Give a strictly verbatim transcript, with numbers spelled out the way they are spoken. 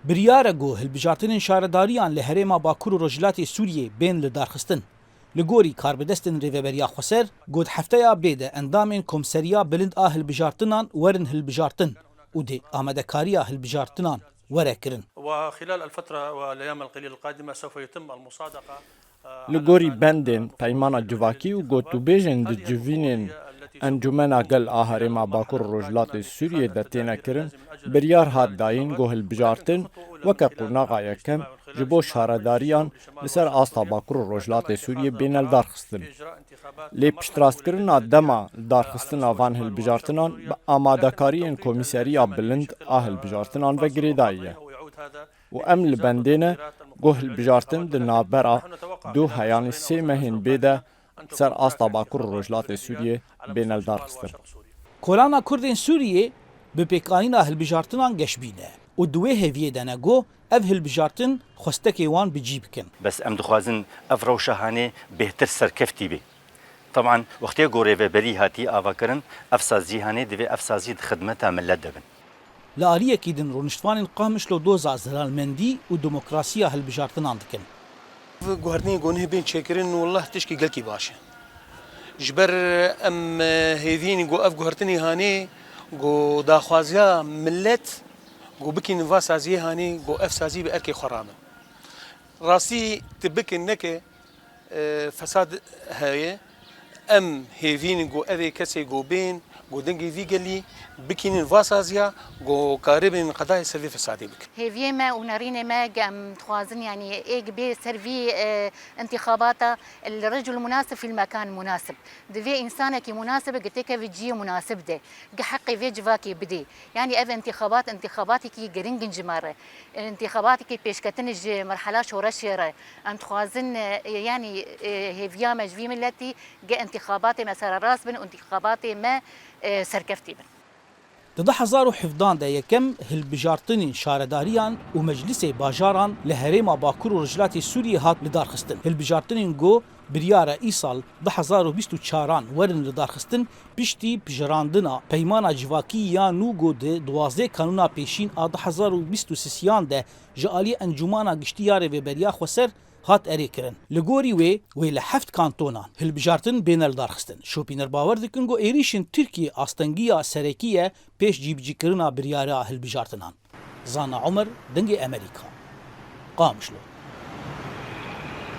Biryar e ku hilbijartinên şaredariyan li herêma Bakur û Rojhilatê Sûriyê bên lidarxistin. Li gorî karbidestên Rêveberiya Xweser, ku di hefteya bê de endamên Komseriya Bilind a Hilbijartinan werin hilbijartin û dê amadekariya hilbijartinan were kirin. وخلال الفترة والأيام القليلة القادمة سوف يتم المصادقة Li gorî bendên peymana civakî û gotûbêjên di civînên Encûmena Gel a Herêma Bakur û Rojhilatê Sûriyê de têne kirin, biryar hat dayîn ku hilbijartin weke qonaxa yekem ji bo şaredariyan li ser asta Bakur û Rojhilatê Sûriyê bêne lidarxistin. Lê piştrastkirina dema lidarxistina van hilbijartinan bi amadekariyên Komîseriya Bilind a Hilbijartinan ve girêdayî ye. Û em li bendê ne ku hilbijartin di navbera du heyanî sê mehên bê de ser asta Bakur û Rojhilatê Sûriyê bêne lidarxistin. Kolana Kurdên Sûriyê bi pêkanîna hilbijartinan geşbîn e û di wê hêviyê de ne ku ev hilbijartin xwestekê wan bi cî bikin. Bes em dixwazin ev rewşa hanê bêhtir serkeftî bê. Teban wextê ku rêveberî hatî avakirin, ev sazî hanê divê ev sazî di xidmeta milet de bin. Li aliyekî din rûniştvanên Qamişlo doza zelalmendî û demokrasiya hilbijartinan dikin. Guhertinên gonehê bên çêkirin, wallah tişkî gelkî baş e. Ji ber em hêvîn ku ev guhertinê hanê ku daxwaziya milet ku bikînin va saziyê hanê ku ev sazî bi erkê xwe rabin. Rastî tu bikin neke fesad heye. Em hêvîn ku evê kesê ku bên ku dengê vî gelî bikînin va saziya ku karibin qedayê ser vê fesadê bikin. Hêviyê me û nerînê me ge em dixwazin yanî êk bê ser vî e, întîxabata li ricul munasib fî l mekan munasib. Divê însanekî munasib ge têkeve ciyê munasib de, ge heqê vê civakê bidê. Yanî ev întîxabat întîxabatekî giring in ji me re. Întîxabatekî pêşketin ji merhela şoreşê re. Em dixwazin e, yanî e, hêviya me ji vî miletî ge întîxabatê me sererast bin û întîxabatê me e, serkeftî bin. Di du hezar û hevdehan de yekem hilbijartinên şaredariyan û meclisê bajaran li herêma Bakur û Rojhilatê Sûriyê hat lidarxistin. Hilbijartinên ku biryar e îsal du hezar û bîst û çaran werin lidarxistin, piştî pijirandina peymana civakî ya nû ku di duwazdeh kanûna pêşîn a du hezar û bîst û sisiyan de ji aliyê Encûmana Giştî ya Rêveberiya Xweser hat erê kirin. Li gorî wê, wê li heft kantonan hilbijartin bêne lidarxistin. Şopîner bawer dikin ku êrîşên Tirkiyê astengiya serekî ye pêş cîbicîkirina biryara hilbijartinan. Zana Omer, Dengê Emerîka, Qamişlo.